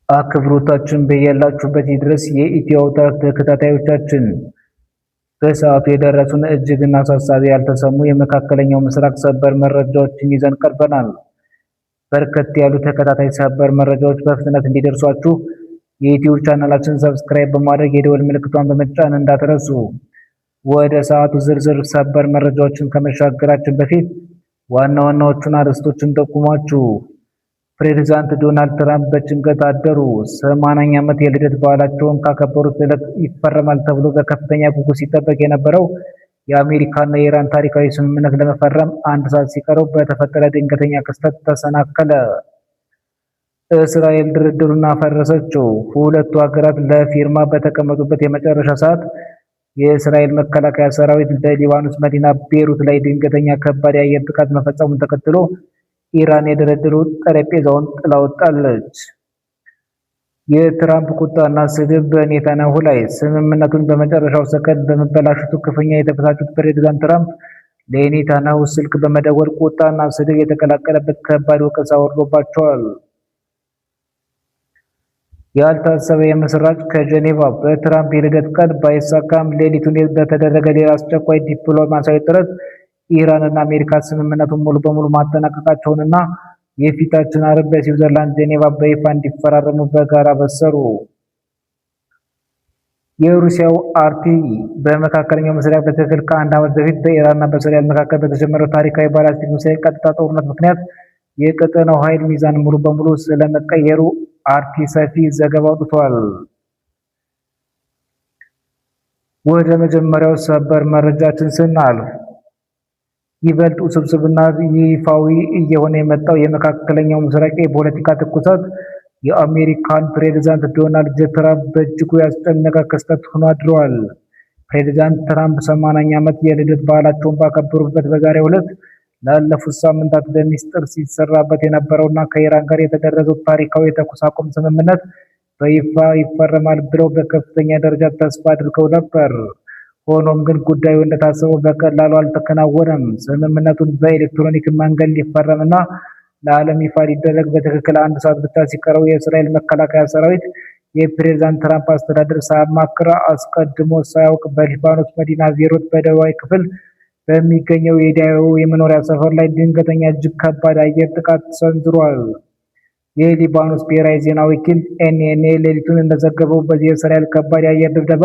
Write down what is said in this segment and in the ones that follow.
አክብሮታችን በያላችሁበት ይድረስ። የኢትዮ አውታር ተከታታዮቻችን፣ በሰዓቱ የደረሱን እጅግና አሳሳቢ ያልተሰሙ የመካከለኛው ምስራቅ ሰበር መረጃዎችን ይዘን ቀርበናል። በርከት ያሉ ተከታታይ ሰበር መረጃዎች በፍጥነት እንዲደርሷችሁ የዩቲዩብ ቻናላችን subscribe በማድረግ የደወል ምልክቷን በመጫን እንዳትረሱ። ወደ ሰዓቱ ዝርዝር ሰበር መረጃዎችን ከመሻገራችን በፊት ዋና ዋናዎቹን አርዕስቶችን ጠቁሟችሁ፣ ፕሬዚዳንት ዶናልድ ትራምፕ በጭንቀት አደሩ። 80ኛ ዓመት የልደት በዓላቸውን ካከበሩት ዕለት ይፈረማል ተብሎ በከፍተኛ ጉጉት ሲጠበቅ የነበረው የአሜሪካና የኢራን ታሪካዊ ስምምነት ለመፈረም አንድ ሰዓት ሲቀረው በተፈጠረ ድንገተኛ ክስተት ተሰናከለ። እስራኤል ድርድሩን አፈረሰችው። ሁለቱ ሀገራት ለፊርማ በተቀመጡበት የመጨረሻ ሰዓት የእስራኤል መከላከያ ሰራዊት በሊባኖስ መዲና ቤሩት ላይ ድንገተኛ ከባድ የአየር ጥቃት መፈጸሙን ተከትሎ ኢራን የድርድሩ ጠረጴዛውን ጥላ ወጣለች። የትራምፕ ቁጣና ስድብ በኔታንያሁ ላይ። ስምምነቱን በመጨረሻው ሰከንድ በመበላሸቱ ክፉኛ የተበሳጩት ፕሬዚዳንት ትራምፕ ለኔታንያሁ ስልክ በመደወል ቁጣና ስድብ የተቀላቀለበት ከባድ ወቀሳ ወርዶባቸዋል። ያልታሰበ የምስራች ከጀኔቫ። በትራምፕ የልደት ቀን ባይሳካም ሌሊቱን በተደረገ ሌላ አስቸኳይ ዲፕሎማሲያዊ ጥረት ኢራን እና አሜሪካ ስምምነቱን ሙሉ በሙሉ ማጠናቀቃቸውንና የፊታችን አርብ በስዊዘርላንድ ጄኔቫ በይፋ እንዲፈራረሙ በጋራ በሰሩ። የሩሲያው አርቲ በመካከለኛው ምስራቅ በትክክል ከአንድ ዓመት በፊት በኢራንና በእስራኤል መካከል በተጀመረው ታሪካዊ ባላስቲክ ሚሳኤል ቀጥታ ጦርነት ምክንያት የቀጠናው ኃይል ሚዛን ሙሉ በሙሉ ስለመቀየሩ አርቲ ሰፊ ዘገባ አውጥቷል። ወደ መጀመሪያው ሰበር መረጃችን ስናልፍ፣ ይበልጥ ውስብስብና ይፋዊ እየሆነ የመጣው የመካከለኛው ምስራቅ የፖለቲካ ትኩሳት የአሜሪካን ፕሬዝዳንት ዶናልድ ጄ ትራምፕ በእጅጉ ያስጨነቀ ክስተት ሆኖ አድሯል። ፕሬዝዳንት ትራምፕ 80ኛ ዓመት የልደት በዓላቸውን ባከበሩበት በዛሬው ዕለት ላለፉት ሳምንታት በሚስጥር ሲሰራበት የነበረውና ከኢራን ጋር የተደረገው ታሪካዊ የተኩስ አቁም ስምምነት በይፋ ይፈረማል ብለው በከፍተኛ ደረጃ ተስፋ አድርገው ነበር። ሆኖም ግን ጉዳዩ እንደታሰበው በቀላሉ አልተከናወነም። ስምምነቱን በኤሌክትሮኒክ መንገድ ሊፈረምና ለዓለም ይፋ ሊደረግ በትክክል አንድ ሰዓት ብቻ ሲቀረው የእስራኤል መከላከያ ሰራዊት የፕሬዝዳንት ትራምፕ አስተዳደር ሳያማክር አስቀድሞ ሳያውቅ በሊባኖስ መዲና ቤይሩት በደቡባዊ ክፍል በሚገኘው የዳዮ የመኖሪያ ሰፈር ላይ ድንገተኛ እጅግ ከባድ አየር ጥቃት ሰንዝሯል። የሊባኖስ ብሔራዊ ዜና ወኪል ኤንኤንኤ ሌሊቱን እንደዘገበው በዚህ የእስራኤል ከባድ የአየር ድብደባ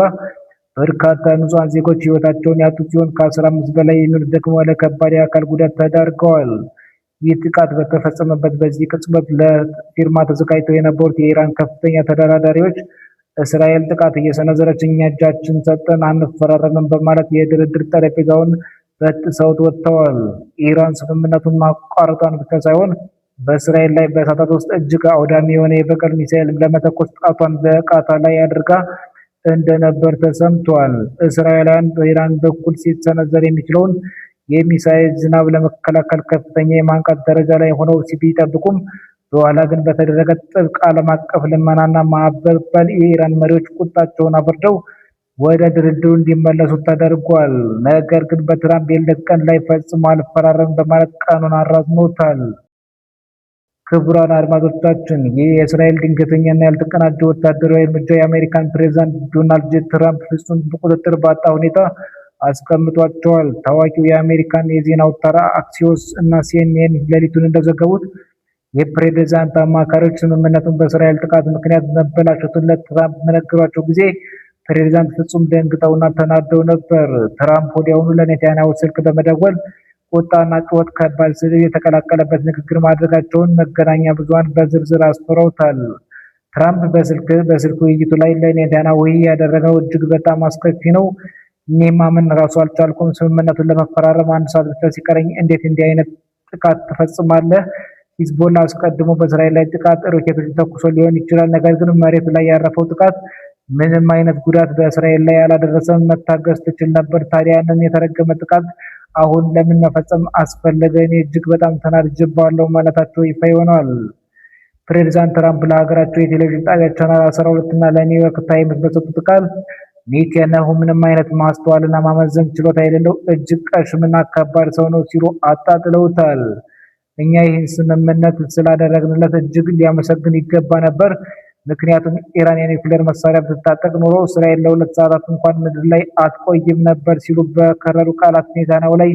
በርካታ ንጹሐን ዜጎች ሕይወታቸውን ያጡ ሲሆን ከ15 በላይ የሚሆኑት ደግሞ ለከባድ የአካል ጉዳት ተዳርገዋል። ይህ ጥቃት በተፈጸመበት በዚህ ቅጽበት ለፊርማ ተዘጋጅተው የነበሩት የኢራን ከፍተኛ ተደራዳሪዎች እስራኤል ጥቃት እየሰነዘረች እኛ እጃችን ሰጠን አንፈራረምም በማለት የድርድር ጠረጴዛውን በጥሰውት ወጥተዋል። ኢራን ስምምነቱን ማቋረጧን ብቻ ሳይሆን በእስራኤል ላይ በሰዓታት ውስጥ እጅግ አውዳሚ የሆነ የበቀል ሚሳኤል ለመተኮስ ጣቷን በቃታ ላይ አድርጋ እንደነበር ተሰምቷል። እስራኤላውያን በኢራን በኩል ሲሰነዘር የሚችለውን የሚሳኤል ዝናብ ለመከላከል ከፍተኛ የማንቃት ደረጃ ላይ ሆነው ቢጠብቁም በኋላ ግን በተደረገ ጥብቅ ዓለም አቀፍ ልመናና ማባበል የኢራን መሪዎች ቁጣቸውን አብርደው ወደ ድርድሩ እንዲመለሱ ተደርጓል። ነገር ግን በትራምፕ የልደት ቀን ላይ ፈጽሞ አልፈራረምም በማለት ቀኑን አራዝሞታል። ክቡራን አድማጮቻችን፣ ይህ የእስራኤል ድንገተኛና ያልተቀናጀ ወታደራዊ እርምጃ የአሜሪካን ፕሬዝዳንት ዶናልድ ጄ ትራምፕ ፍጹም ቁጥጥር ባጣ ሁኔታ አስቀምጧቸዋል። ታዋቂው የአሜሪካን የዜና አውታር አክሲዮስ እና ሲኤንኤን ሌሊቱን እንደዘገቡት የፕሬዝዳንት አማካሪዎች ስምምነቱን በእስራኤል ጥቃት ምክንያት መበላሸቱን ለትራምፕ በነገሯቸው ጊዜ ፕሬዝዳንት ፍጹም ደንግጠውና ተናደው ነበር። ትራምፕ ወዲያውኑ ለኔታንያሁ ስልክ በመደወል ቁጣና ጩኸት፣ ከባድ ስድብ የተቀላቀለበት ንግግር ማድረጋቸውን መገናኛ ብዙኃን በዝርዝር አስፍረውታል። ትራምፕ በስልክ ውይይቱ ላይ ለኔታንያሁ ይህ ያደረገው እጅግ በጣም አስከፊ ነው። እኔ ማመን ራሱ አልቻልኩም። ስምምነቱን ለመፈራረም አንድ ሰዓት ብቻ ሲቀረኝ እንዴት እንዲህ አይነት ጥቃት ትፈጽማለህ? ሂዝቦላ አስቀድሞ በእስራኤል ላይ ጥቃት ሮኬቶችን ተኩሶ ሊሆን ይችላል። ነገር ግን መሬት ላይ ያረፈው ጥቃት ምንም አይነት ጉዳት በእስራኤል ላይ አላደረሰም። መታገስ ትችል ነበር። ታዲያ ያንን የተረገመ ጥቃት አሁን ለምን መፈጸም አስፈለገ? እኔ እጅግ በጣም ተናድጄባለሁ ማለታቸው ይፋ ይሆናል። ፕሬዚዳንት ትራምፕ ለሀገራቸው የቴሌቪዥን ጣቢያ ቻናል 12 እና ለኒውዮርክ ታይምስ በሰጡት ቃል ኔታንያሁ ምንም አይነት ማስተዋልና ማመዘን ችሎታ የሌለው እጅግ ቀሽምና ከባድ ሰው ነው ሲሉ አጣጥለውታል። እኛ ይህን ስምምነት ስላደረግንለት እጅግ ሊያመሰግን ይገባ ነበር። ምክንያቱም ኢራን የኒውክሌር መሳሪያ ብትታጠቅ ኖሮ እስራኤል ለ2 ሰዓታት እንኳን ምድር ላይ አትቆይም ነበር ሲሉ በከረሩ ቃላት ኔታንያሁ ላይ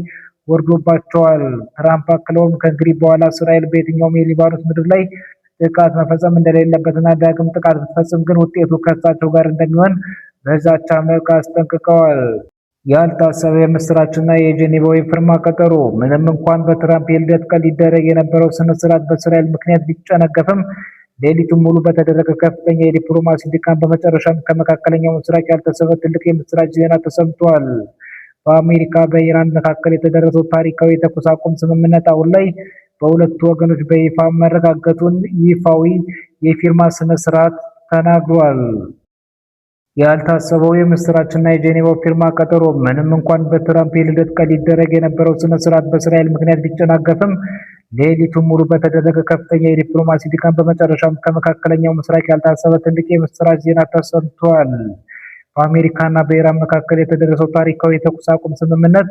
ወርዶባቸዋል። ትራምፕ አክለውም ከእንግዲህ በኋላ እስራኤል በየትኛውም የሊባኖስ ምድር ላይ ጥቃት መፈጸም እንደሌለበትና ዳግም ጥቃት ብትፈጽም ግን ውጤቱ ከእሳቸው ጋር እንደሚሆን በዛቻ መልክ አስጠንቅቀዋል። ያልታሰበ የምስራችና የጄኔቫው የፊርማ ቀጠሮ። ምንም እንኳን በትራምፕ የልደት ቀን ሊደረግ የነበረው ስነ ስርዓት በእስራኤል ምክንያት ቢጨናገፍም፣ ሌሊቱን ሙሉ በተደረገ ከፍተኛ የዲፕሎማሲ ድካም በመጨረሻም ከመካከለኛው ምስራቅ ያልታሰበ ትልቅ የምስራች ዜና ተሰምቷል። በአሜሪካ በኢራን መካከል የተደረሰው ታሪካዊ የተኩስ አቁም ስምምነት አሁን ላይ በሁለቱ ወገኖች በይፋ መረጋገጡን ይፋዊ የፊርማ ስነ ስርዓት ተናግሯል። ያልታሰበው የምስራችና የጄኔቫው ፊርማ ቀጠሮ። ምንም እንኳን በትራምፕ የልደት ቀን ሊደረግ የነበረው ስነ ስርዓት በእስራኤል ምክንያት ቢጨናገፍም፣ ሌሊቱን ሙሉ በተደረገ ከፍተኛ የዲፕሎማሲ ድካም በመጨረሻም ከመካከለኛው ምስራቅ ያልታሰበ ትልቅ የምስራች ዜና ተሰምቷል። በአሜሪካና በኢራን መካከል የተደረሰው ታሪካዊ የተኩስ አቁም ስምምነት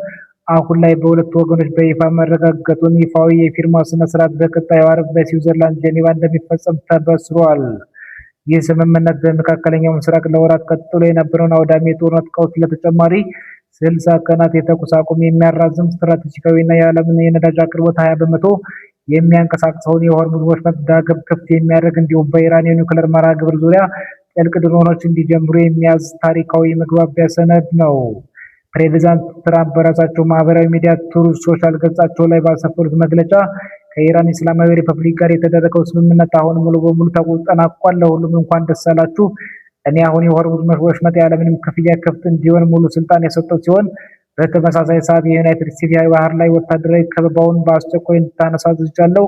አሁን ላይ በሁለቱ ወገኖች በይፋ መረጋገጡን ይፋዊ የፊርማ ስነ ስርዓት በቀጣዩ ዓርብ በስዊዘርላንድ ጄኔቫ እንደሚፈጸም ተበስሯል። ይህ ስምምነት በመካከለኛው ምስራቅ ለወራት ቀጥሎ የነበረውን አውዳሚ የጦርነት ቀውስ ለተጨማሪ 60 ቀናት የተኩስ አቁም የሚያራዝም ስትራቴጂካዊና የዓለምን የነዳጅ አቅርቦት 20% የሚያንቀሳቅሰውን የሆርሙዝ ወሽመጥ ዳግም ክፍት የሚያደርግ፣ እንዲሁም በኢራን የኒውክሌር መርሃ ግብር ዙሪያ ጥልቅ ድርድሮች እንዲጀምሩ የሚያዝ ታሪካዊ መግባቢያ ሰነድ ነው። ፕሬዚዳንት ትራምፕ በራሳቸው ማህበራዊ ሚዲያ ትሩዝ ሶሻል ገጻቸው ላይ ባሰፈሩት መግለጫ፣ ከኢራን እስላማዊ ሪፐብሊክ ጋር የተደረገው ስምምነት አሁን ሙሉ በሙሉ ተጠናቋል። ለሁሉም እንኳን ደስ አላችሁ። እኔ አሁን የሆርሙዝ ወሽመጥ ያለምንም ክፍያ ክፍት እንዲሆን ሙሉ ስልጣን የሰጠሁ ሲሆን፣ በተመሳሳይ ሰዓት የዩናይትድ ስቴትስ የባህር ላይ ወታደራዊ ከበባውን በአስቸኳይ እንድታነሳ አዝዣለሁ።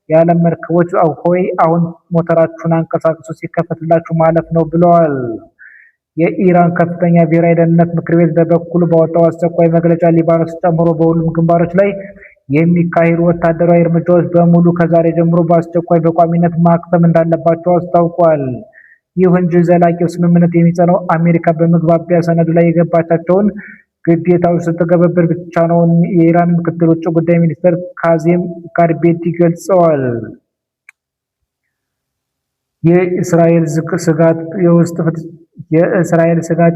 የዓለም መርከቦች ሆይ፣ አሁን ሞተራችሁን አንቀሳቅሱ፣ ሲከፈትላችሁ ማለፍ ነው ብለዋል። የኢራን ከፍተኛ ብሔራዊ ደህንነት ምክር ቤት በበኩሉ ባወጣው አስቸኳይ መግለጫ ሊባኖስ ጨምሮ በሁሉም ግንባሮች ላይ የሚካሄዱ ወታደራዊ እርምጃዎች በሙሉ ከዛሬ ጀምሮ በአስቸኳይ በቋሚነት ማክተም እንዳለባቸው አስታውቋል። ይህ እንጂ ዘላቂው ስምምነት የሚጸናው አሜሪካ በመግባቢያ ሰነዱ ላይ የገባቻቸውን ግዴታዎች ስትተገብር ብቻ ነው የኢራን ምክትል ውጭ ጉዳይ ሚኒስትር ካዜም ጋሪባዲ ገልጸዋል። የእስራኤል ስጋት፣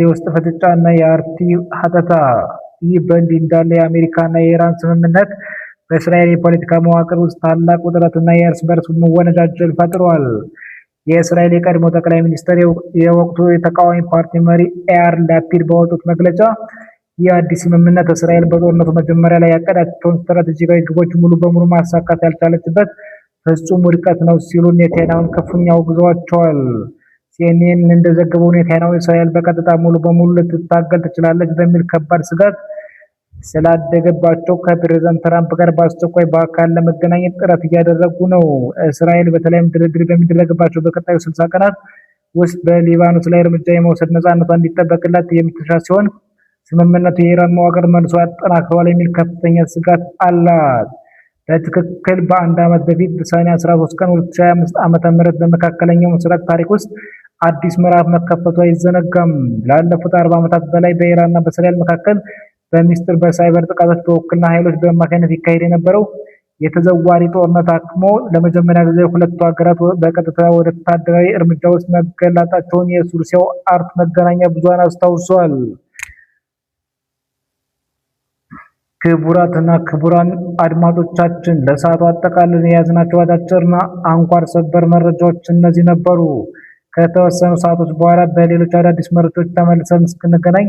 የውስጥ ፍጥጫ እና የአርቲ ሀተታ። ይህ በእንዲህ እንዳለ የአሜሪካና የኢራን ስምምነት በእስራኤል የፖለቲካ መዋቅር ውስጥ ታላቅ ውጥረትና የእርስ በርስ መወነጃጀል ፈጥሯል። የእስራኤል የቀድሞ ጠቅላይ ሚኒስትር የወቅቱ የተቃዋሚ ፓርቲ መሪ ያኢር ላፒድ ባወጡት መግለጫ፣ ይህ አዲስ ስምምነት እስራኤል በጦርነቱ መጀመሪያ ላይ ያቀዳቸውን ስትራቴጂካዊ ግቦች ሙሉ በሙሉ ማሳካት ያልቻለችበት ፍጹም ውድቀት ነው ሲሉ ኔታንያሁን ክፉኛ አውግዘዋቸዋል። ሲኤንኤን እንደዘገበው ኔታንያሁ እስራኤል በቀጥታ ሙሉ በሙሉ ልትታገል ትችላለች በሚል ከባድ ስጋት ስላደገባቸው ከፕሬዝዳንት ትራምፕ ጋር በአስቸኳይ በአካል ለመገናኘት ጥረት እያደረጉ ነው። እስራኤል በተለይም ድርድር በሚደረግባቸው በቀጣዩ 60 ቀናት ውስጥ በሊባኖስ ላይ እርምጃ የመውሰድ ነፃነቷ እንዲጠበቅላት የምትሻ ሲሆን፣ ስምምነቱ የኢራን መዋቅር መልሶ ያጠናክረዋል የሚል ከፍተኛ ስጋት አላት። በትክክል በአንድ ዓመት በፊት ሰኔ 13 ቀን 2025 ዓ.ም በመካከለኛው ምስራቅ ታሪክ ውስጥ አዲስ ምዕራፍ መከፈቱ አይዘነጋም። ላለፉት 40 ዓመታት በላይ በኢራንና በእስራኤል መካከል በሚስጥር፣ በሳይበር ጥቃቶች፣ በውክልና ኃይሎች አማካኝነት ይካሄድ የነበረው የተዘዋዋሪ ጦርነት አክትሞ ለመጀመሪያ ጊዜ ሁለቱ ሀገራት በቀጥታ ወደ ወታደራዊ እርምጃ ውስጥ መገላጣቸውን የሩሲያው አርቲ መገናኛ ብዙኃን አስታውሷል። ክቡራትና ክቡራን አድማጮቻችን፣ ለሰዓቱ አጠቃለን የያዝናቸው አጫጭርና አንኳር ሰበር መረጃዎች እነዚህ ነበሩ። ከተወሰኑ ሰዓቶች በኋላ በሌሎች አዳዲስ መረጃዎች ተመልሰን እስክንገናኝ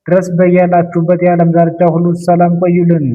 ድረስ በያላችሁበት የዓለም ዳርቻ ሁሉ ሰላም ቆዩልን።